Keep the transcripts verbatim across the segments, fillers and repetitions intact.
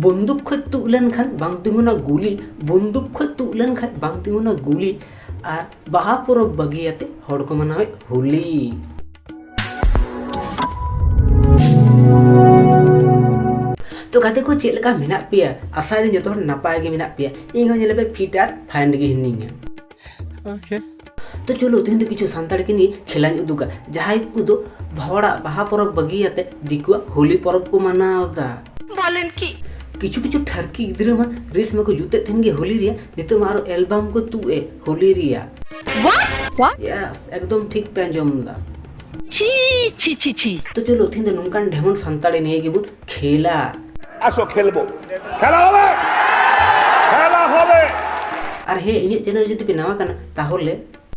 ᱵᱚᱱᱫᱩᱠ ᱠᱷᱚᱡ ᱛᱩᱫ ᱞᱮᱱᱠᱷᱟᱱ ᱵᱟᱝ ᱛᱤᱸᱜᱩᱱᱟ ᱜᱩᱞᱤ, ᱵᱚᱱᱫᱩᱠ ᱠᱷᱚᱡ ᱛᱩᱫ ᱞᱮᱱᱠᱷᱟᱱ ᱵᱟᱝ ᱛᱤᱸᱜᱩᱱᱟ ᱜᱩᱞᱤ, ᱟᱨ ᱵᱟᱦᱟ ᱯᱚᱨᱚᱵᱽ ᱵᱟᱹᱜᱤᱭᱟᱛᱮ ᱦᱚᱲ ᱠᱚ ᱢᱟᱱᱟᱣᱮᱫ ᱦᱳᱞᱤ᱾ ᱛᱚ ᱜᱟᱛᱮ ᱠᱚ, ᱪᱮᱫ ᱞᱮᱠᱟ ᱢᱮᱱᱟᱜ ᱯᱮᱭᱟ? ᱟᱥᱟᱭᱫᱟᱹᱧ ᱡᱚᱛᱚ ᱦᱚᱲ ᱱᱟᱯᱟᱭ ᱜᱮ ᱢᱮᱱᱟᱜ ᱯᱮᱭᱟ᱾ ᱤᱧ ᱦᱚᱸ ᱧᱮᱞ ᱯᱮ fit ᱟᱨ fine ᱜᱮ ᱦᱤᱱᱟᱹᱧᱟ᱾ ᱛᱚ ᱪᱚᱞᱚ, ᱛᱮᱦᱮᱧ ᱫᱚ ᱠᱤᱪᱷᱩ ᱥᱟᱱᱛᱟᱲ ᱠᱤᱱᱤ ᱠᱷᱮᱞᱟᱧ ᱩᱫᱩᱜᱟ, ᱡᱟᱦᱟᱸᱭ ᱠᱚᱫᱚ ᱦᱚᱲᱟᱜ ᱵᱟᱦᱟ ᱯᱚᱨᱚᱵᱽ ᱵᱟᱹᱜᱤᱭᱟᱛᱮ ᱫᱤᱠᱩᱣᱟᱜ ᱦᱳᱞᱤ ᱯᱚᱨᱚᱵᱽ ᱠᱚ ᱢᱟᱱᱟᱣ ᱮᱫᱟ᱾ ᱵᱚᱞᱮᱱ ᱠᱤ? ᱠᱤᱪᱷᱩ ᱠᱤᱪᱷᱩ ᱴᱷᱟᱨᱠᱤ ᱜᱤᱫᱽᱨᱟᱹ ᱢᱟ reels ᱢᱟᱠᱚ ᱡᱩᱛᱮᱫ ᱛᱟᱦᱮᱱ ᱜᱮ ᱦᱳᱞᱤ ᱨᱮᱭᱟᱜ, ᱱᱤᱛᱚᱜ ᱢᱟ ᱟᱨᱚ album ᱠᱚ ᱛᱩᱫ ᱮ ᱦᱳᱞᱤ ᱨᱮᱭᱟᱜ᱾ What? What? Yes, ᱮᱠᱫᱚᱢ ᱴᱷᱤᱠ ᱯᱮ ᱟᱸᱡᱚᱢ ᱮᱫᱟ᱾ ᱪᱷᱤ, ᱪᱷᱤ, ᱪᱷᱤ, ᱪᱷᱤ᱾ ᱛᱚ ᱪᱚᱞᱚ, ᱛᱮᱦᱮᱧ ᱫᱚ ᱱᱚᱝᱠᱟᱱ ᱰᱷᱮᱢᱚᱱ ᱥᱟᱱᱛᱟᱲᱤ ᱱᱤᱭᱮ ᱜᱮᱵᱚᱱ ᱠᱷᱮᱞᱟ᱾ আসো, খেলবো। খেলা হবে। খেলা হবে। ᱟᱨ ᱦᱮᱸ, ᱤᱧᱟᱹᱜ channel ᱡᱩᱫᱤ ᱯᱮ ᱱᱟᱣᱟ ᱠᱟᱱᱟ, ᱛᱟᱦᱚᱞᱮ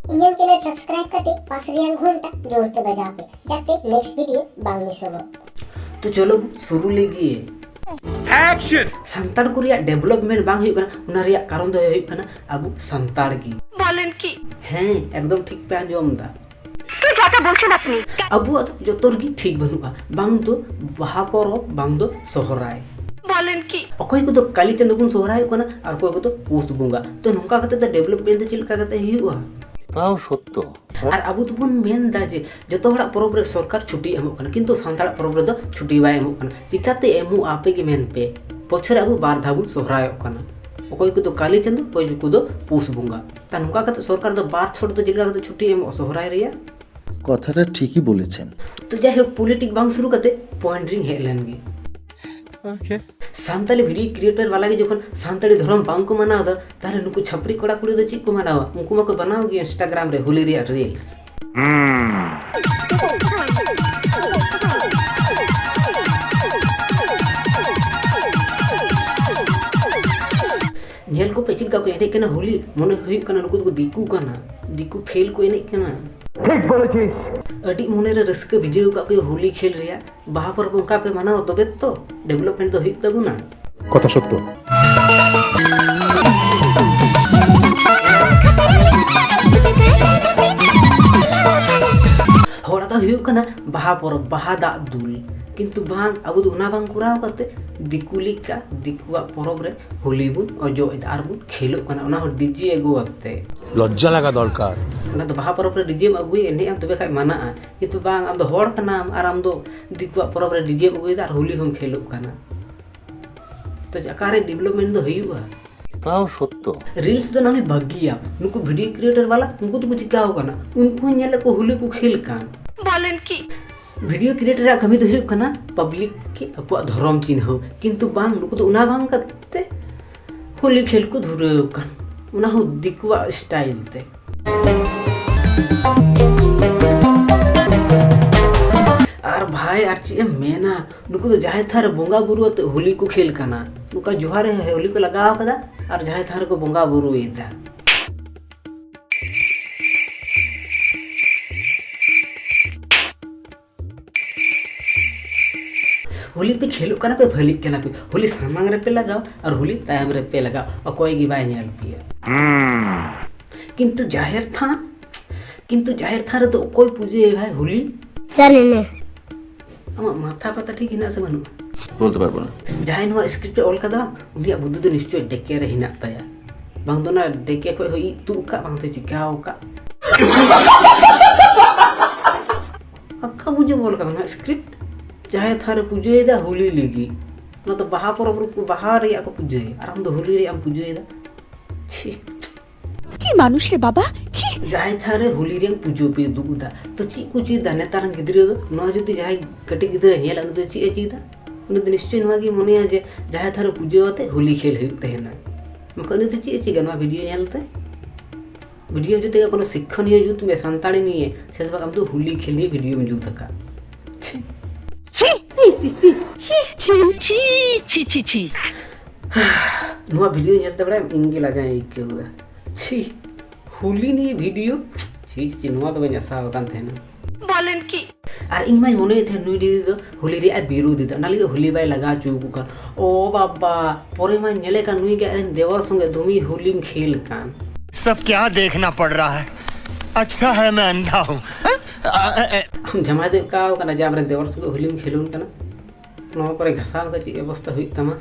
ᱤᱧᱟᱹᱜ channel subscribe ᱠᱟᱛᱮ ᱯᱟᱥ ᱨᱮᱭᱟᱜ ᱜᱷᱚᱱᱴᱟ ᱡᱳᱨ ᱛᱮ ᱵᱟᱡᱟᱣ ᱯᱮ, ᱡᱟᱛᱮ next video ᱵᱟᱝ ᱢᱤᱥᱚᱜᱚᱜ᱾ ᱛᱚ ᱪᱚᱞᱚ ᱵᱚᱱ ᱥᱩᱨᱩ ᱞᱮᱜᱮ᱾ Action! ᱥᱟᱱᱛᱟᱲ ᱠᱚ ᱨᱮᱭᱟᱜ development ᱵᱟᱝ ᱦᱩᱭᱩᱜ ᱠᱟᱱᱟ, ᱚᱱᱟ ᱨᱮᱭᱟᱜ ᱠᱟᱨᱚᱱ ᱫᱚ ᱦᱩᱭᱩᱜ ᱠᱟᱱᱟ ᱟᱵᱚ ᱥᱟᱱᱛᱟᱲ ᱜᱮ᱾ ᱵᱚᱞᱮᱱ ᱠᱤ? ᱦᱮᱸ, ᱮᱠᱫᱚᱢ ᱴᱷᱤᱠ ᱯᱮ ᱟᱸᱡᱚᱢ ᱮᱫᱟ᱾ ᱛᱚ ᱡᱟᱫᱟ ᱵᱚᱞᱪᱷᱮᱱ ᱟᱯᱱᱤ᱾ ᱟᱵᱚᱣᱟᱜ ᱫᱚ ᱡᱚᱛᱚ ᱨᱮᱜᱮ ᱴᱷᱤᱠ ᱵᱟᱹᱱᱩᱜᱼᱟ, ᱵᱟᱝ ᱫᱚ ᱵᱟᱦᱟ ᱯᱚᱨᱚᱵᱽ, ᱵᱟᱝ ᱫᱚ ᱥᱚᱦᱨᱟᱭ᱾ ᱵᱚᱞᱮᱱ ᱠᱤ? ᱚᱠᱚᱭ ᱠᱚᱫᱚ ᱠᱟᱞᱤ ᱪᱟᱸᱫᱳ ᱵᱚᱱ ᱥᱚᱦᱨᱟᱭᱚᱜ ᱠᱟᱱᱟ, ᱟᱨ ᱚᱠᱚᱭ ᱠᱚᱫᱚ ᱯᱩᱥ ᱵᱚᱸᱜᱟ᱾ ᱛᱚ ᱱᱚᱝᱠᱟ ᱠᱟᱛᱮ ᱫᱚ development ᱫᱚ ᱪᱮᱫ ᱞᱮᱠᱟ ᱠᱟᱛᱮ ᱦᱩᱭᱩᱜᱼᱟ? তাও সত্য। ᱟᱨ ᱟᱵᱚ ᱫᱚᱵᱚᱱ ᱢᱮᱱ ᱮᱫᱟ ᱡᱮ ᱡᱚᱛᱚ ᱦᱚᱲᱟᱜ ᱯᱚᱨᱚᱵᱽ ᱨᱮ ᱥᱚᱨᱠᱟᱨ ᱪᱷᱩᱴᱤ ᱮᱢᱚᱜ ᱠᱟᱱᱟ, ᱠᱤᱱᱛᱩ ᱥᱟᱱᱛᱟᱲᱟᱜ ᱯᱚᱨᱚᱵᱽ ᱨᱮᱫᱚ ᱪᱷᱩᱴᱤ ᱵᱟᱭ ᱮᱢᱚᱜ ᱠᱟᱱᱟ᱾ ᱪᱤᱠᱟᱛᱮ ᱮᱢᱚᱜᱼᱟ ᱟᱯᱮ ᱜᱮ ᱢᱮᱱ ᱯᱮ? ᱵᱚᱪᱷᱚᱨ ᱨᱮ ᱟᱵᱚ ᱵᱟᱨ ᱫᱷᱟᱣ ᱵᱚᱱ ᱥᱚᱦᱨᱟᱭᱚᱜ ᱠᱟᱱᱟ, ᱚᱠᱚᱭ ᱠᱚᱫᱚ ᱠᱟᱞᱤ ᱪᱟᱸᱫᱳ, ᱚᱠᱚᱭ ᱠᱚᱫᱚ ᱯᱩᱥ ᱵᱚᱸᱜᱟ᱾ ᱛᱟ ᱱᱚᱝᱠᱟ ᱠᱟᱛᱮ ᱥᱚᱨᱠᱟᱨ ᱫᱚ ᱵᱟᱨ ᱪᱷᱚᱴ ᱫᱚ ᱪᱮᱫ ᱞᱮᱠᱟ ᱠᱟᱛᱮ ᱪᱷᱩᱴᱤ ᱮᱢᱚᱜᱼᱟ ᱥᱚᱦᱨᱟᱭ ᱨᱮᱭᱟᱜ? কথাটা ঠিকই বলেছেন। ᱛᱚ ᱡᱟᱭᱦᱳᱠ, ᱯᱚᱞᱤᱴᱤᱠ ᱵᱟᱝ ᱥᱩᱨᱩ ᱠᱟᱛᱮ point ᱨᱤᱧ ᱦᱮᱡ ᱞᱮᱱ ᱜᱮ᱾ ᱥᱟᱱᱛᱟᱲᱤ video creator ᱵᱟᱞᱟ ᱜᱮ ᱡᱚᱠᱷᱚᱱ ᱥᱟᱱᱛᱟᱲᱤ ᱫᱷᱚᱨᱚᱢ ᱵᱟᱝ ᱠᱚ ᱢᱟᱱᱟᱣ ᱮᱫᱟ, ᱛᱟᱦᱞᱮ ᱱᱩᱠᱩ ᱪᱷᱟᱯᱨᱤ ᱠᱚᱲᱟ ᱠᱩᱲᱤ ᱫᱚ ᱪᱮᱫ ᱠᱚ ᱢᱟᱱᱟᱣᱟ? ᱩᱱᱠᱩ ᱢᱟᱠᱚ ᱵᱮᱱᱟᱣ ᱜᱮ Instagram ᱨᱮ ᱦᱳᱞᱤ ᱨᱮᱭᱟᱜ reels᱾ ᱧᱮᱞ ᱠᱚᱯᱮ ᱪᱮᱫ ᱞᱮᱠᱟ ᱠᱚ ᱮᱱᱮᱡ ᱠᱟᱱᱟ ᱦᱳᱞᱤ, ᱢᱚᱱᱮ ᱦᱩᱭᱩᱜ ᱠᱟᱱᱟ ᱱᱩᱠᱩ ᱫᱚᱠᱚ ᱫᱤᱠᱩ ᱠᱟᱱᱟ, ᱫᱤᱠᱩ ᱯᱷᱮᱞ ᱠᱚ ᱮᱱᱮᱡ ᱠᱟᱱᱟ᱾ ᱴᱷᱤᱠ ᱵᱚᱞᱮᱪᱤᱥ᱾ ᱟᱹᱰᱤ ᱢᱚᱱᱮᱨᱮ ᱨᱟᱹᱥᱠᱟᱹ ᱵᱷᱤᱡᱟᱹᱣ ᱟᱠᱟᱫ ᱠᱚᱣᱟ ᱦᱳᱞᱤ ᱠᱷᱮᱞ ᱨᱮᱭᱟᱜ᱾ ᱵᱟᱦᱟ ᱯᱚᱨᱚᱵᱽ ᱚᱱᱠᱟ ᱯᱮ ᱢᱟᱱᱟᱣᱟ ᱛᱚᱵᱮ ᱛᱚ development ᱫᱚ ᱦᱩᱭᱩᱜ ᱛᱟᱵᱚᱱᱟ᱾ কথা সত্য। ᱦᱚᱲᱟᱜ ᱫᱚ ᱦᱩᱭᱩᱜ ᱠᱟᱱᱟ ᱵᱟᱦᱟ ᱯᱚᱨᱚᱵᱽ, ᱵᱟᱦᱟ ᱫᱟᱜ ᱫᱩᱞ᱾ ᱠᱤᱱᱛᱩ ᱵᱟᱝ, ᱟᱵᱚ ᱫᱚ ᱚᱱᱟ ᱵᱟᱝ ᱠᱚᱨᱟᱣ ᱠᱟᱛᱮ ᱫᱤᱠᱩ ᱞᱮᱠᱟ ᱫᱤᱠᱩᱣᱟᱜ ᱯᱚᱨᱚᱵᱽ ᱨᱮ ᱦᱳᱞᱤ ᱵᱚᱱ ᱚᱡᱚᱜ ᱮᱫᱟ ᱟᱨ ᱵᱚᱱ ᱠᱷᱮᱞᱳᱜ ᱠᱟᱱᱟ, ᱚᱱᱟ ᱦᱚᱸ ᱰᱤᱡᱮ ᱟᱹᱜᱩ ᱟᱛᱮ᱾ ᱞᱚᱡᱽᱡᱟ ᱞᱟᱜᱟ ᱫᱚᱨᱠᱟᱨ᱾ ᱚᱱᱟ ᱫᱚ ᱵᱟᱦᱟ ᱯᱚᱨᱚᱵᱽ ᱨᱮ ᱰᱤᱡᱮᱢ ᱟᱹᱜᱩᱭᱟ, ᱮᱱᱮᱡ ᱟᱢ, ᱛᱚᱵᱮ ᱠᱷᱟᱡ ᱢᱟᱱᱟᱜᱼᱟ᱾ ᱠᱤᱱᱛᱩ ᱵᱟᱝ, ᱟᱢ ᱫᱚ ᱦᱚᱲ ᱠᱟᱱᱟᱢ ᱟᱨ ᱟᱢ ᱫᱚ ᱫᱤᱠᱩᱣᱟᱜ ᱯᱚᱨᱚᱵᱽ ᱨᱮ ᱰᱤᱡᱮᱢ ᱟᱹᱜᱩᱭᱮᱫᱟ ᱟᱨ ᱦᱳᱞᱤ ᱦᱚᱸᱢ ᱠᱷᱮᱞᱳᱜ ᱠᱟᱱᱟ᱾ ᱛᱚ ᱚᱠᱟᱨᱮ ᱰᱮᱵᱷᱞᱚᱯᱢᱮᱱᱴ ᱫᱚ ᱦᱩᱭᱩᱜᱼᱟ? ᱛᱟᱣ ᱥᱚᱛᱛᱚ᱾ ᱨᱤᱞᱥ ᱫᱚ ᱱᱚᱜᱼᱚᱭ ᱵᱷᱟᱹᱜᱤᱭᱟ, ᱱᱩᱠᱩ ᱵᱷᱤᱰᱤᱭᱳ ᱠᱨᱤᱭᱮᱴᱚᱨ ᱵᱟᱞᱟ, ᱩᱱᱠᱩ ᱫᱚᱠᱚ ᱪᱤᱠᱟᱹᱣ ᱠᱟᱱᱟ? ᱩᱱᱠᱩ ᱦᱚᱸ ᱧᱮᱞᱮᱫ ᱠᱚ ᱦᱳᱞᱤ ᱠᱚ ᱠᱷᱮᱞ ᱠᱟᱱ᱾ ᱵᱚᱞᱮᱱ ᱠᱤ? ᱵᱷᱤᱰᱤᱭᱳ ᱠᱨᱤᱭᱮᱴᱚᱨᱟᱜ ᱠᱟᱹᱢᱤ ᱫᱚ ᱦᱩᱭᱩᱜ ᱠᱟᱱᱟ ᱯᱟᱵᱽᱞᱤᱠ ᱠᱤ ᱟᱠᱚᱣᱟᱜ ᱫᱷᱚᱨᱚᱢ ᱪᱤᱱᱦᱟᱹᱣ, ᱠᱤᱱᱛᱩ ᱵᱟᱝ, ᱱᱩᱠᱩ ᱫᱚ ᱚᱱᱟ ᱵᱟᱝ ᱠᱟᱛᱮ ᱦᱳᱞᱤ ᱠᱷᱮᱞ ᱠᱚ ᱫᱷᱩᱨᱟᱹᱣ ᱠᱟᱱ, ᱚᱱᱟ ᱦᱚᱸ ᱫᱤᱠᱩᱣᱟᱜ ᱥᱴᱟᱭᱤᱞ ᱛᱮ᱾ ᱟᱨ ᱵᱷᱟᱭ, ᱟᱨ ᱪᱮᱫ ᱮᱢ ᱢᱮᱱᱟ, ᱱᱩᱠᱩ ᱫᱚ ᱡᱟᱦᱮᱨ ᱛᱷᱟᱱ ᱨᱮ ᱵᱚᱸᱜᱟ ᱵᱩᱨᱩ ᱟᱛᱮ ᱦᱳᱞᱤ ᱠᱚ ᱠᱷᱮᱞ ᱠᱟᱱᱟ᱾ ᱱᱚᱝᱠᱟ ᱡᱚᱦᱟᱨ ᱨᱮ ᱦᱳᱞᱤ ᱠᱚ ᱞᱟᱜᱟᱣ ᱠᱟᱫᱟ ᱟᱨ ᱡᱟᱦᱮᱨ ᱛᱷᱟᱱ ᱨᱮᱠᱚ ᱵᱚᱸᱜᱟ ᱵᱩᱨᱩᱭᱮᱫᱟ᱾ ᱦᱳᱞᱤ ᱯᱮ ᱠᱷᱮᱞᱳᱜ ᱠᱟᱱᱟ ᱯᱮ, ᱵᱷᱟᱹᱞᱤᱜ ᱠᱟᱱᱟ ᱯᱮ, ᱦᱳᱞᱤ ᱥᱟᱢᱟᱝ ᱨᱮᱯᱮ ᱞᱟᱜᱟᱣ ᱟᱨ ᱦᱳᱞᱤ ᱛᱟᱭᱚᱢ ᱨᱮᱯᱮ ᱞᱟᱜᱟᱣ, ᱚᱠᱚᱭ ᱜᱮ ᱵᱟᱭ ᱧᱮᱞ ᱯᱮᱭᱟ᱾ ᱠᱤᱱᱛᱩ ᱡᱟᱦᱮᱨ ᱛᱷᱟᱱ, ᱠᱤᱱᱛᱩ ᱡᱟᱦᱮᱨ ᱛᱷᱟᱱ ᱨᱮᱫᱚ ᱚᱠᱚᱭ ᱯᱩᱡᱟᱹᱭᱟ ᱵᱷᱟᱭ ᱦᱳᱞᱤ? জানি না। ᱟᱢᱟᱜ ᱢᱟᱛᱷᱟ ᱯᱟᱛᱟ ᱴᱷᱤᱠ ᱦᱮᱱᱟᱜ ᱥᱮ ᱵᱟᱹᱱᱩᱜᱼᱟ? বলতে পারবো না। ᱡᱟᱦᱟᱸᱭ ᱱᱚᱣᱟ ᱥᱠᱨᱤᱯᱴ ᱮ ᱚᱞ ᱠᱟᱫᱟ, ᱩᱱᱤᱭᱟᱜ ᱵᱩᱫᱷᱤ ᱫᱚ ᱱᱤᱥᱪᱚᱭ ᱰᱮᱠᱮ ᱨᱮ ᱦᱮᱱᱟᱜ ᱛᱟᱭᱟ᱾ ᱵᱟᱝ ᱫᱚ ᱚᱱᱟ ᱰᱮᱠᱮ ᱠᱷᱚᱡ ᱦᱚᱸ ᱤᱡ ᱛᱩᱫ ᱟᱠᱟᱫ, ᱵᱟᱝ ᱫᱚ ᱪᱤᱠᱟᱣ ᱟᱠᱟᱫ᱾ ᱟᱠᱟ ᱵᱩᱡᱷᱟᱹᱣ ᱚᱞ ᱠᱟᱫᱟ ᱱᱚᱣᱟ ᱥᱠᱨᱤᱯᱴ? ᱡᱟᱦᱮᱨ ᱛᱷᱟᱱ ᱨᱮ ᱯᱩᱡᱟᱹᱭᱮᱫᱟ ᱦᱳᱞᱤ ᱞᱟᱹᱜᱤᱫ᱾ ᱚᱱᱟ ᱫᱚ ᱵᱟᱦᱟ ᱯᱚᱨᱚᱵᱽ ᱨᱮ, ᱵᱟᱦᱟ ᱨᱮᱭᱟᱜ ᱠᱚ ᱯᱩᱡᱟᱹᱭᱟ, ᱟᱨ ᱟᱢ ᱫᱚ ᱦᱳᱞᱤ ᱨᱮᱭᱟᱜ ᱮᱢ ᱯᱩᱡᱟᱹᱭᱮᱫᱟ᱾ ᱪᱷᱤ᱾ কি মানুষ রে বাবা, ছি। ᱡᱟᱦᱮᱨ ᱛᱷᱟᱱ ᱨᱮ ᱦᱳᱞᱤ ᱨᱮᱭᱟᱜ ᱯᱩᱡᱟᱹ ᱯᱮ ᱩᱫᱩᱜ ᱮᱫᱟ, ᱛᱚ ᱪᱮᱫ ᱠᱚ ᱪᱮᱫᱟ ᱱᱮᱛᱟᱨ ᱨᱮᱱ ᱜᱤᱫᱽᱨᱟᱹ ᱫᱚ? ᱱᱚᱣᱟ ᱡᱩᱫᱤ ᱡᱟᱦᱟᱸᱭ ᱠᱟᱹᱴᱤᱡ ᱜᱤᱫᱽᱨᱟᱹᱭ ᱧᱮᱞᱟ, ᱩᱱᱤ ᱫᱚ ᱪᱮᱫ ᱮ ᱪᱮᱫᱟ? ᱩᱱᱤ ᱫᱚ ᱱᱤᱥᱪᱚᱭ ᱱᱚᱣᱟ ᱜᱮᱭ ᱢᱚᱱᱮᱭᱟ ᱡᱮ ᱡᱟᱦᱮᱨ ᱛᱷᱟᱱ ᱨᱮ ᱯᱩᱡᱟᱹ ᱟᱛᱮ ᱦᱳᱞᱤ ᱠᱷᱮᱞ ᱦᱩᱭᱩᱜ ᱛᱟᱦᱮᱱᱟ᱾ ᱢᱮᱱᱠᱷᱟᱱ ᱩᱱᱤ ᱫᱚ ᱪᱮᱫ ᱮ ᱪᱮᱫᱟ ᱱᱚᱣᱟ ᱵᱷᱤᱰᱤᱭᱳ ᱧᱮᱞᱛᱮ? ᱵᱷᱤᱰᱤᱭᱳ ᱡᱩᱫᱤ ᱠᱳᱱᱳ ᱥᱤᱠᱠᱷᱚᱱᱤᱭᱚ ᱡᱩᱛ ᱢᱮ, ᱥᱟᱱᱛᱟᱲᱤ ᱱᱤᱭᱮ, ᱥᱮ ᱫᱚ ᱵᱟᱝ, ᱟᱢ ᱫᱚ ᱦᱳᱞᱤ ᱠᱷᱮᱞ ᱱᱤᱭᱮ ᱵᱷᱤᱰᱤᱭᱳᱢ ᱡᱩᱛ ᱟᱠᱟᱫ᱾ ᱪᱷᱤ᱾ ছি, ছি, ছি, ছি। ছি, ছি, ছি, ছি, ছি। ᱱᱚᱣᱟ ᱵᱷᱤᱰᱤᱭᱳ ᱧᱮᱞᱛᱮ ᱵᱟᱲᱟᱭᱟᱢ, ᱤᱧ ᱜᱮ ᱞᱟᱡᱟᱣ ᱤᱧ ᱟᱹᱭᱠᱟᱹᱣ ᱮᱫᱟ᱾ ᱪᱷᱤ, ᱦᱳᱞᱤ ᱱᱤᱭᱮ ᱵᱷᱤᱰᱤᱭᱳ? ᱪᱷᱤ, ᱪᱷᱤ, ᱱᱚᱣᱟ ᱫᱚ ᱵᱟᱹᱧ ᱟᱥᱟ ᱟᱠᱟᱱ ᱛᱟᱦᱮᱱᱟ᱾ ᱵᱚᱞᱮᱱ ᱠᱤ? ᱟᱨ ᱤᱧ ᱢᱟᱧ ᱢᱚᱱᱮᱭᱮᱫ ᱛᱟᱦᱮᱸᱫ ᱱᱩᱭ ᱫᱤᱫᱤ ᱫᱚ ᱦᱳᱞᱤ ᱨᱮᱭᱟᱜ ᱮ ᱵᱤᱨᱳᱫ ᱮᱫᱟ, ᱚᱱᱟ ᱞᱟᱹᱜᱤᱫ ᱦᱳᱞᱤ ᱵᱟᱭ ᱞᱟᱜᱟᱣ ᱦᱚᱪᱚ ᱟᱠᱚ ᱠᱟᱱ᱾ ᱳ ᱵᱟᱵᱟ, ᱯᱚᱨᱮ ᱢᱟᱧ ᱧᱮᱞᱮ ᱠᱟᱱ ᱱᱩᱭ ᱜᱮ ᱟᱡᱨᱮᱱ ᱫᱮᱣᱟᱨ ᱥᱚᱸᱜᱮ ᱫᱚᱢᱮ ᱦᱳᱞᱤᱢ ᱠᱷᱮᱞ ᱠᱟᱱ᱾ सब क्या देखना पड़ रहा है? अच्छा है मैं अंधा हूँ। ᱟᱢ ᱡᱟᱢᱟᱭ ᱫᱚᱭ ᱚᱠᱟᱣ ᱠᱟᱱᱟ ᱡᱮ ᱟᱢᱨᱮᱱ ᱫᱮᱣᱟᱨ ᱥᱚᱸᱜᱮ ᱦᱳᱞᱤᱢ ᱠᱷᱮᱞᱳᱱ ᱠᱟᱱᱟ? ᱱᱚᱣᱟ ᱠᱚᱨᱮ ᱜᱷᱟᱥᱟᱣ ᱠᱟᱛᱮ ᱪᱮᱫ ᱚᱵᱚᱥᱛᱟ ᱦᱩᱭᱩᱜ ᱛᱟᱢᱟ?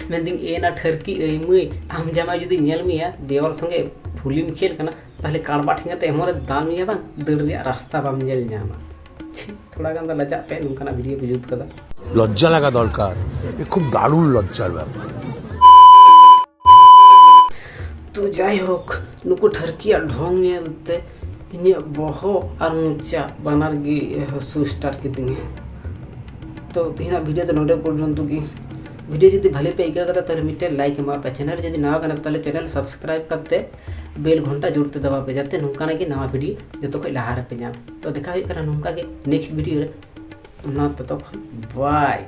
ᱢᱮᱱᱫᱟᱹᱧ, ᱮ ᱱᱟ ᱴᱷᱟᱹᱨᱠᱤ ᱟᱹᱭ ᱢᱟᱹᱭ, ᱟᱢ ᱡᱟᱢᱟᱭ ᱡᱩᱫᱤ ᱧᱮᱞ ᱢᱮᱭᱟ ᱫᱮᱣᱟᱨ ᱥᱚᱸᱜᱮ ᱦᱳᱞᱤᱢ ᱠᱷᱮᱞ ᱠᱟᱱᱟ, ᱛᱟᱦᱞᱮ ᱠᱟᱲᱵᱟ ᱴᱷᱮᱸᱜᱟ ᱛᱮ ᱮᱢᱚᱱᱮ ᱫᱟᱞ ᱢᱮᱭᱟ ᱵᱟᱝ, ᱫᱟᱹᱲ ᱨᱮᱭᱟᱜ ᱨᱟᱥᱛᱟ ᱵᱟᱢ ᱧᱮᱞ ᱧᱟᱢᱟ᱾ ᱪᱷᱤ, ᱛᱷᱚᱲᱟ ᱜᱟᱱ ᱫᱚ ᱞᱟᱡᱟᱜ ᱯᱮ, ᱱᱚᱝᱠᱟᱱᱟᱜ ᱵᱷᱤᱰᱤᱭᱳ ᱯᱮ ᱡᱩᱛ ᱠᱟᱫᱟ᱾ ᱞᱚᱡᱽᱡᱟ ᱞᱟᱜᱟ ᱫᱚᱨᱠᱟর, ᱮ ᱠᱷᱩᱵ ᱫᱟᱨᱩᱱ ᱞᱚᱡᱽᱡᱟᱨ ᱵᱮᱯᱟᱨ᱾ ᱛᱚ ᱡᱟᱭᱦᱳᱠ, ᱱᱩᱠᱩ ᱴᱷᱟᱹᱨᱠᱤᱭᱟᱜ ᱰᱷᱚᱝ ᱧᱮᱞᱛᱮ ᱤᱧᱟᱹᱜ ᱵᱚᱦᱚᱜ ᱟᱨ ᱢᱚᱪᱟ ᱵᱟᱱᱟᱨ ᱜᱮ ᱦᱟᱹᱥᱩ ᱥᱴᱟᱨᱴ ᱠᱤᱫᱤᱧᱟ᱾ ᱛᱚ ᱛᱮᱦᱮᱧᱟᱜ ᱵᱷᱤᱰᱤᱭᱳ ᱫᱚ ᱱᱚᱰᱮ ᱯᱚᱨᱡᱚᱱᱛᱚ ᱜᱮ᱾ ᱵᱷᱤᱰᱤᱭᱳ ᱡᱩᱫᱤ ᱵᱷᱟᱞᱮ ᱯᱮ ᱟᱹᱭᱠᱟᱹᱣ ᱠᱟᱫᱟ, ᱛᱟᱦᱞᱮ ᱢᱤᱫᱴᱮᱱ ᱞᱟᱭᱤᱠ ᱮᱢᱟᱜ ᱯᱮ᱾ ᱪᱮᱱᱮᱞ ᱡᱩᱫᱤ ᱱᱟᱣᱟ ᱠᱟᱱᱟ, ᱛᱟᱦᱞᱮ ᱪᱮᱱᱮᱞ ᱥᱟᱵᱥᱠᱨᱟᱭᱤᱵ ᱠᱟᱛᱮ ᱵᱮᱞ ᱜᱷᱚᱱᱴᱟ ᱡᱳᱨ ᱛᱮ ᱫᱟᱵᱟᱣ ᱯᱮ, ᱡᱟᱛᱮ ᱱᱚᱝᱠᱟᱱᱟᱜ ᱜᱮ ᱱᱟᱣᱟ ᱵᱷᱤᱰᱤᱭᱳ ᱡᱚᱛᱚ ᱠᱷᱚᱱ ᱞᱟᱦᱟ ᱨᱮᱯᱮ ᱧᱟᱢ᱾ ᱛᱚ ᱫᱮᱠᱷᱟ ᱦᱩᱭᱩᱜ ᱠᱟᱱᱟ ᱱᱚᱝᱠᱟ ᱜᱮ ᱱᱮᱠᱥᱴ ᱵᱷᱤᱰᱤᱭᱳ ᱨᱮ᱾ ᱚᱱᱟ ᱛᱚᱛᱚ ᱠᱷᱚᱱ ᱵᱟᱭ᱾